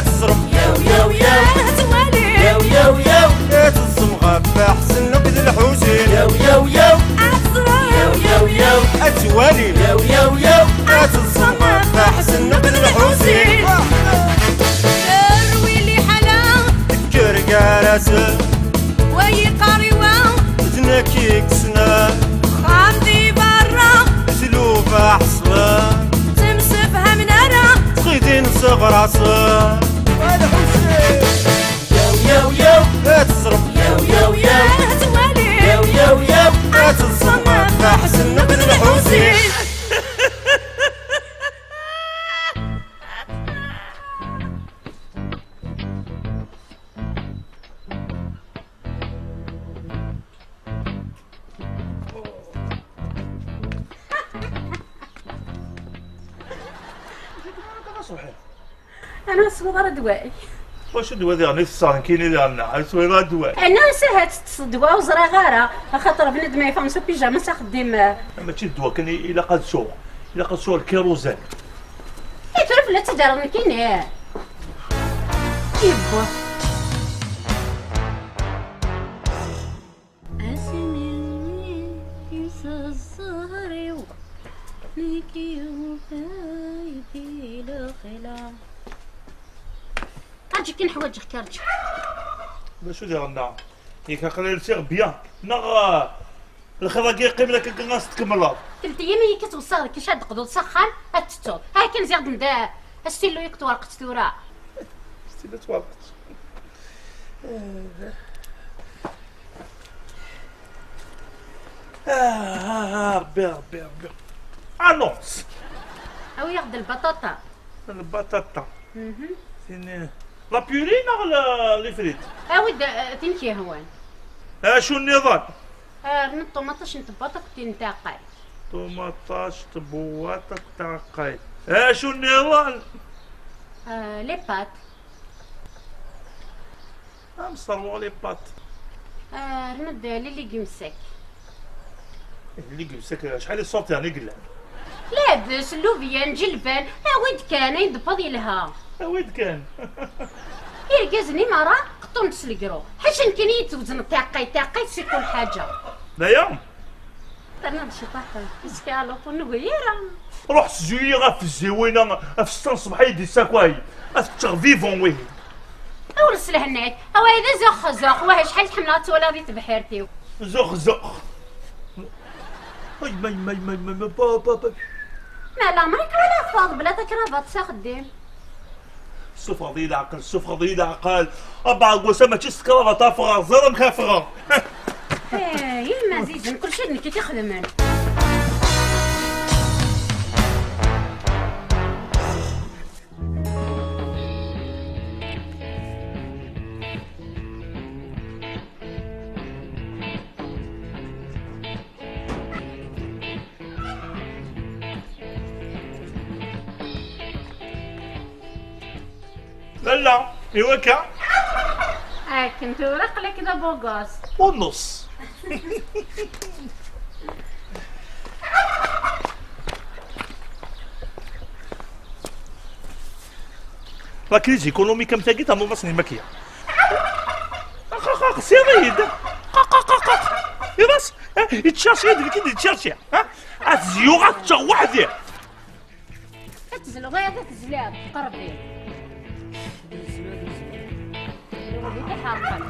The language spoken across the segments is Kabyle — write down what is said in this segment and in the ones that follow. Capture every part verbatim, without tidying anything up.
Teẓrem. Yaw, yaw, yaw. Ad twali. Yaw, yaw, yaw. Ad teẓrem ɣef Ḥsen akked Lḥusin. Yaw, yaw, yaw. Ad teẓrem. Yaw, yaw, yaw. Ad twali. Yaw, yaw, yaw. Ad teẓrem ɣef Ḥsen akked Lḥusin. Terwi liḥala. Tekker gar-asen. Wa yeqqar i wa. D nekk i yessnen. Axxam di berra. Tlufa ḥeslen. Ttemsefhamen ara. Ttxidin seɣrasen. Yaw, yaw, yaw. Ad teẓrem. Yaw, yaw, yaw. Ad twali. Yaw, yaw, yaw. Ad teẓrem ɣef Ḥsen akked Lḥusin. Acuɣer i tettruḥeḍ ɣer ṣṣbeḥ? Anwa teswiḍ ara ddwa-k? Wacu ddwa diɣen i tesɛa nekkini diɣen? Ur teswiḍ ara ddwa-k? Anwa asahat teṭṭseḍ ddwa ur ẓriɣ ara, axaṭer bnadem yeffɣen s upijama s axeddim. Mačči d ddwa kan i ilaq ad sɛuɣ, ilaq ad sɛuɣ lkiruzan. I tura fell-as ad tt-id-rreɣ nekkini? Yewwa. Asmi yessa zzher-iw, nekk yufa-yi-d lxila. Aǧi kan ḥwaǧeɣ-k, aǧi. D acu diɣenna? Yak aql-i rsiɣ bya, neɣ, eh, lxiḍ-agi yeqqimen akka kan ad s-tkemmleḍ? Telt iyam i yekkat weṣṣaɣ deg-k, ad d-teqḍuḍ s axxam, ad tettuḍ. Akken ziɣ d-nda astilu yakk twerqet tura. Astilu twerqet. Ah, ah, ah, Rebbi, Rebbi, Rebbi. Annonce! Awi-yaɣ-d lbaṭaṭa. Lbaṭaṭa. Mhm. Tin, la purée neɣ la, les frites? Awi-d, eh, tin k-yehwan. Acu nniḍen? Eh, rnu ṭumaṭic n tebwaṭ akked tin n taɛeqqayt. Ṭumaṭic, tebwaṭ akked taɛeqqayt. Acu nniḍen? Eh, les pâtes. Am ṣerruɣ les pâtes. Ah, rnu-d les légumes secs. Les légumes secs, acḥal i ṣṣut yeɛni i yellan? Labes, llubyan, ǧelban, awi-d kan, ayen d-tewweḍ yelha. Awi-d kan. Irgazen-nni merra qeṭṭun-d s legru. Ḥaca nekkini i d-twezneḍ taɛeqqayt, taɛeqqayt si kul ḥaǧa. D aya? Terniḍ ciṭaḥ, iskaluṭ ur nugi ara. Ruḥ szu-yi ɣef tziwin-a, ɣef ssetta n ṣṣbeḥ ay d-issakay. Ad t-ččeɣ vivant wihin. Awer s lehna-k, a wahi d azuxxezuxx, wah acḥal ḥemmleɣ ad twalaḍ di tebḥirt-iw. Zuxxzuxx. Ay, may, may, may, may, may, pa, pa, pa. Ma leɛmer-ik walaɣ teffɣeḍ bla takrabaṭ s axeddim. Ssufɣeḍ-iyi leɛqel, ssufɣeḍ-iyi leɛqel. Abɛa n wass-a mačči s tekrabaṭ ara ffɣeɣ, ẓer amek ara ffɣeɣ. Eh, yemma ɛzizen, kulci d nekk i t-ixedmen. Lalla, iwaka. Akken tura aql-ak d abugus. Unneṣ. La crise économique am tagi ternuḍ-asen imakya. Ax, ax, ax, siḍ-iyi-d. Ax, ax, ax, ax. Iḍas, eh, yettcerci-yi-d nekk i d-yettcerci. Ha? Ad ziyuɣ ad ččeɣ weḥd-i. Ad tezleḍ, ad tezliḍ, qerbi. Ad yezlu, ad yezlu. Ad iḥerqen.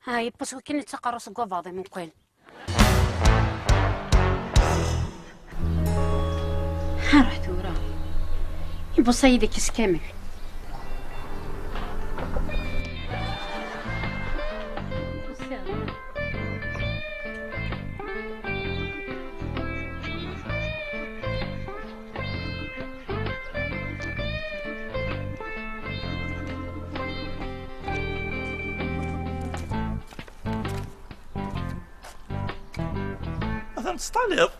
Ah, yeṭṭes wakken i ttaqerru seg wabaḍ imuqel. Ruḥ tura. Ibuṣa yid-k s kamel. Ad nestaliḍ.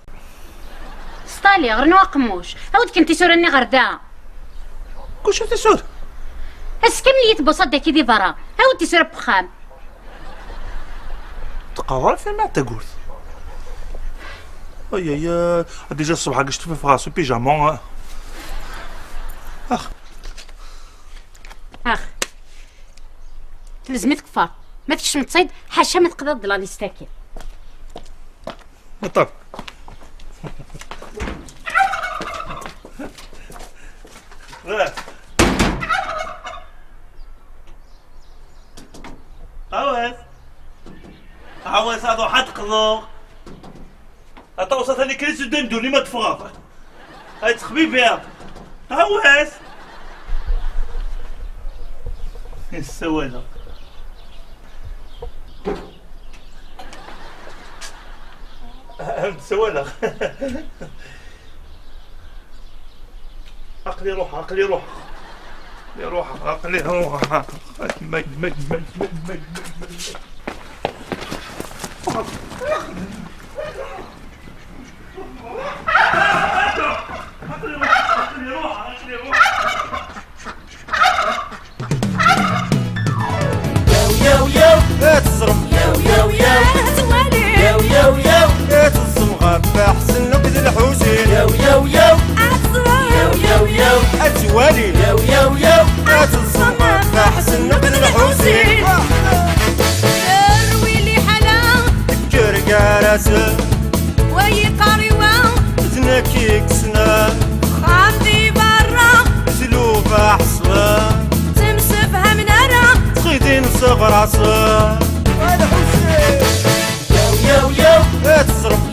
Staliɣ, rnu aqemmuc. Awi-d kan tisura-nni ɣer da. Kucu tisura? Ass kamel i tbuṣa daki di berra. Awi-d tisura n wexxam. Teqqareḍ ara film ar tagurt. Ay, ay, ay. Déjà ṣṣbeḥ-agi ctufafeɣ ɣer s upijama. Ax. Ax. Telzem-it kfar. Ma tkecmeḍ-tt-id, ḥaca ma teqḍiḍ-d la liste-agi. Meṭṭaf. Ɛawaz. Ɛawaz, ad ruḥ ad qḍuɣ. Aṭawes atan ikris ddan duni ma teffɣeḍ. Ay ttxbibiḍ. Ɛawaz. Ssawaleɣ. Am d-ssawaleɣ. Aql-i ruḥeɣ, aql-i ruḥeɣ. Aql-i ruḥeɣ, aql-i ruḥeɣ. Mag, mag, mag, mag, mag, mag, mag. Yaw, yaw, yaw, ad teẓrem. Yaw, yaw, yaw, ad twali. Yaw, yaw, yaw, ad teẓrem ɣef Ḥsen akked Lḥusin. Yaw, yaw, yaw, ad teẓrem. Yaw, yaw, yaw, ad twali. Yaw, yaw, yaw, ad teẓrem ɣef Ḥsen akked Lḥusin. Terwi liḥala. Tekker gar-asen. Wa yeqqar i wa. D nekk i yessnen. Axxam di berra. Tlufa ḥeslen. Ttemsefhamen ara. Txidin seɣrasen. Ay Lḥusin. Yaw, yaw, yaw. Ad teẓrem